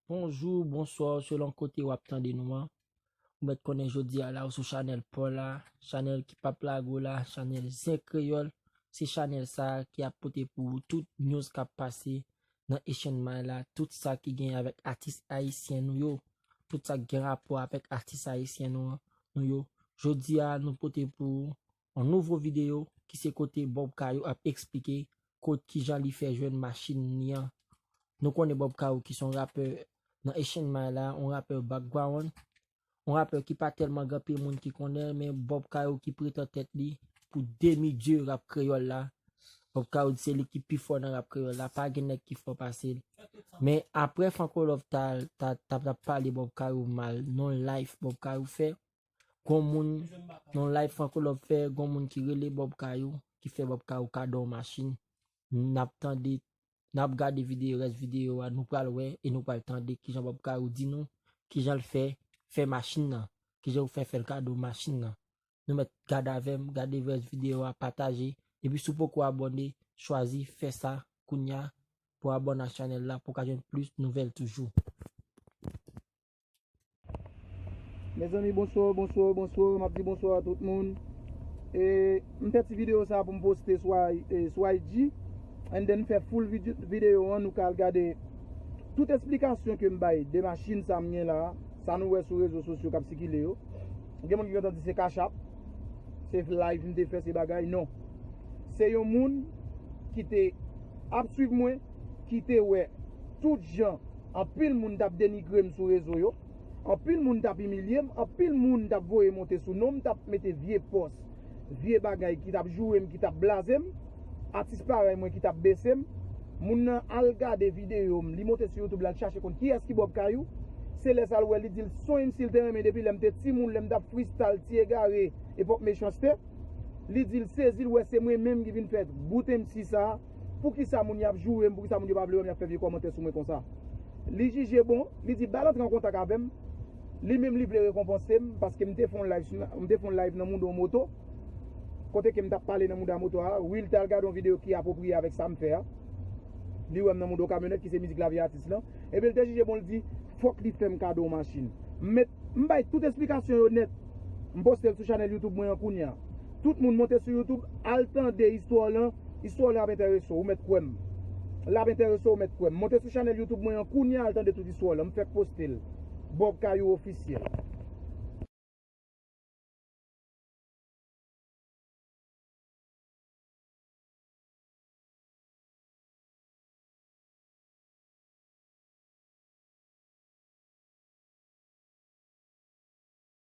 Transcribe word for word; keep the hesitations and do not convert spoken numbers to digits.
Bonjou, bonswa, selon kote w ap tande nou an. Ou mèt konnen jodi a la, ou sou chanèl pa w la, chanèl ki p ap lage w la, chanèl Zen Kreyòl. Se chanèl sa a ki ap pote pou ou tout news k ap pase nan Asian Mind la, tout sa ki gen avèk atis ayisyen nou yo, tout sa ki gen rapò avèk atis ayisyen nou, nou yo. Jodi a, nou pote pou ou yon nouvo videyo ki se kote Bob Kayou ap eksplike kot kijan li fè jwenn machin li an. Nou konnen Bob Kayou ki se yon rapè nan Asian Mind la, yon rapè background, yon rapè ki pa tèlman gen anpil moun ki konnen l, men Bob Kayou ki pretan tèt li pou demi dye rap kreyòl la. Bob Kayou di se li ki pi fò nan rap kreyòl la, pa gen nèg ki fò pase l. Men apre Franco Love ta, ta, ta, ta pale Bob Kayou mal, nan live Bob Kayou fè, gon moun, nan live Franco Love fè, gon moun ki rele Bob Kayou, ki fè Bob Kayou kado yon machin. N ap tande, n ap gade videyo, rès videyo a, nou pral wè e nou pral tande kijan Bob Kayou di nou, kijan l fè, fè machin nan, kijan ou fè fè l kado machin nan. Nou mèt gade avè m, gade rès videyo a, pataje, epi si w poko abòne, chwazi fè sa kounya pou abòne ak chanèl la pou w ka jwenn plis nouvèl toujou. Mezanmi, bonswa, bonswa, bonswa, m ap di bonswa a tout moun. E, m fè ti videyo sa pou m poste sou I- e, sou I G, and then m fè full vide- videyo an, nou ka al gade tout esplikasyon ke m bay de machin sa m gen la, sa nou wè sou rezo sosyo k ap sikile yo. Gen moun ki gentan di se Cash App, se live m te fè, se bagay, non. Se yon moun ki te ap swiv mwen, ki te wè tout jan anpil moun t ap denigre m sou rezo yo, anpil moun t ap imilye m, anpil moun t ap voye monte sou non m, t ap mete vye pòs, vye bagay ki t ap joure m, ki t ap blaze m, atis parèy mwen ki t ap bese m. Moun nan al gade videyo m, li monte sou YouTube la, l chache konn kiyès ki Bob Kayou. Se lè sa l wè, li di l se yon M C l te renmen depi lè m te timoun, lè m t ap freestyle, ti egare, epòk mechanste. Li di l sezi, l wè se mwen menm ki vin fè bout M C sa a. Poukisa moun y ap joure m, poukisa moun yo pa vle wè m, y ap fè vye kòmantè sou mwen konsa? Li jije bon, li di ba l antre an kontak avè m. Li menm li vle rekonpanse m, paske m te fè yon live, sou- m te fè yon live nan mouda yon moto. Kote ke m t ap pale nan mouda moto a, wi, l t al gade yon videyo ki apwopriye avèk sa m fè a. Li wè m nan mouda yon kamyonèt ki se mizik Lavi Atis lan. Ebyen, l te jije bon, l di fòk li fè m kado yon machin. M met, m bay tout esplikasyon yo nèt. M poste l sou chanèl YouTube mwen an kounya. Tout moun monte sou YouTube, al tande istwa w lan. Istwa w lan ap enterese w, ou mèt kwè m. L ap enterese w, ou mèt kwè m. Monte sou chanèl YouTube mwen an kounya, al tande tout istwa w lan. M fèk poste l. Bob Kayou Ofisyèl.